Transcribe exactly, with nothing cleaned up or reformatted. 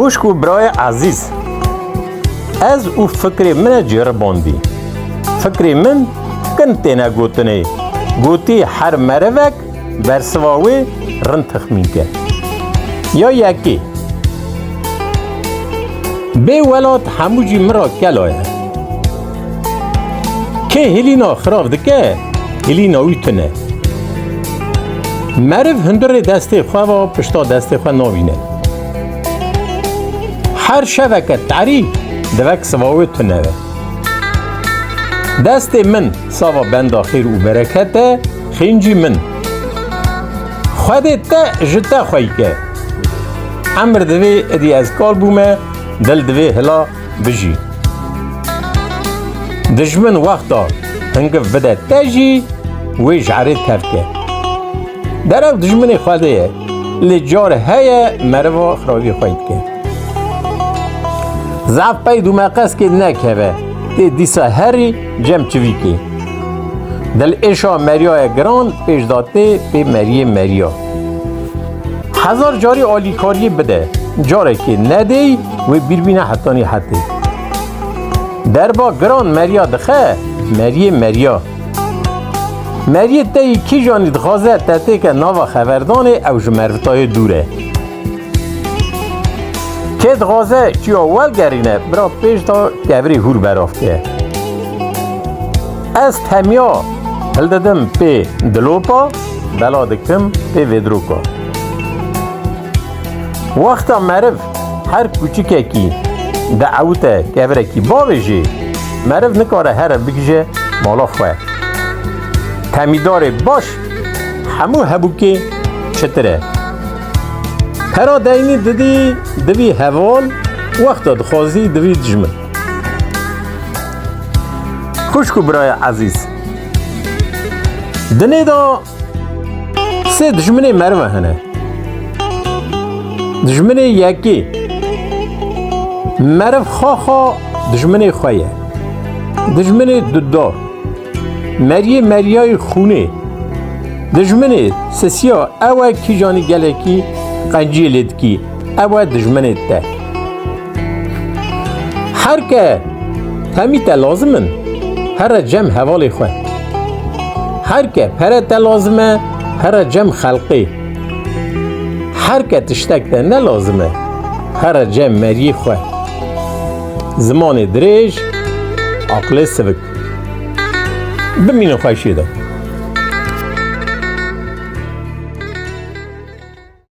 Xwişk û birayê ezîz, ez û fikrê min e ceribandî. Fikrê min kin têne gotinê. Gotî her merivek bersiva wê rind texmîn ke. Ya yekê, bê welat hemû jî min ra kela ye. Kê hilîna xirav dike, hilîna wî tune. Meriv hundirê destê xwe ve pişta destê xwe navîne. Her şeveke terî divek siva wê tune ve. Destê min sava benda xêr û bereket e, xêncî min. Xwedê te ji te xweyî ke. Emir divê idî ez kal bûme, dil divê hila bijî. Dijmin wexta hingiv bide te jî, wê ji erê tev ke. Derew dijminê Xwedê ye, lê car heye meriva xiravî xweyî dike. Zaf peyd û meqeskê nekeve, tê dîsa herî cem çivîkê. Dil êşa meriya ye giran, pêş da tê pê meriyê meriya. Hezar carî alîkariyê bide, carekê nedêy, wê bîr bîne hetanî hetê. Derba giran meriya dixe, meriyê meriya. Meriyê te yî kîjanî dixwaze te têke nava xeverdanê, ew ji merivtayê dûr e. Kê dixwaze çiya welgerîne, bira pêş da kevirê hûr berav ke. Ez temiya hildidim pê dilopa, bela dikim pê vêdiroka. Wexta meriv her kûçikekî diewite kevirekî bavêjê, meriv nikare here bigije mala xwe. Temîdarê baş hemû hebûkê çitir e. Pera deynî didî divî heval, wexta dixwazî divî dijmin. Xwişk û biraya ezîz, dinê de sê dijminê merive hene. Dijminê yekê, meriv xaxa dijminê xwe ye. Dijminê duda, meriyê meriyayê xûnê. Dijminê sisiya ew e kîjanî gelekî qenciyê lê dikî, ew e dijminê te. Her ke temî te lazim in, here cem hevalê xwe. Her ke pere te lazim e, here cem xelqê. Her ke tiştek te ne lazim e, here cem meriyê xwe. Zimanê dirêj, aqilê sivik. Bimînin xweşiyê de.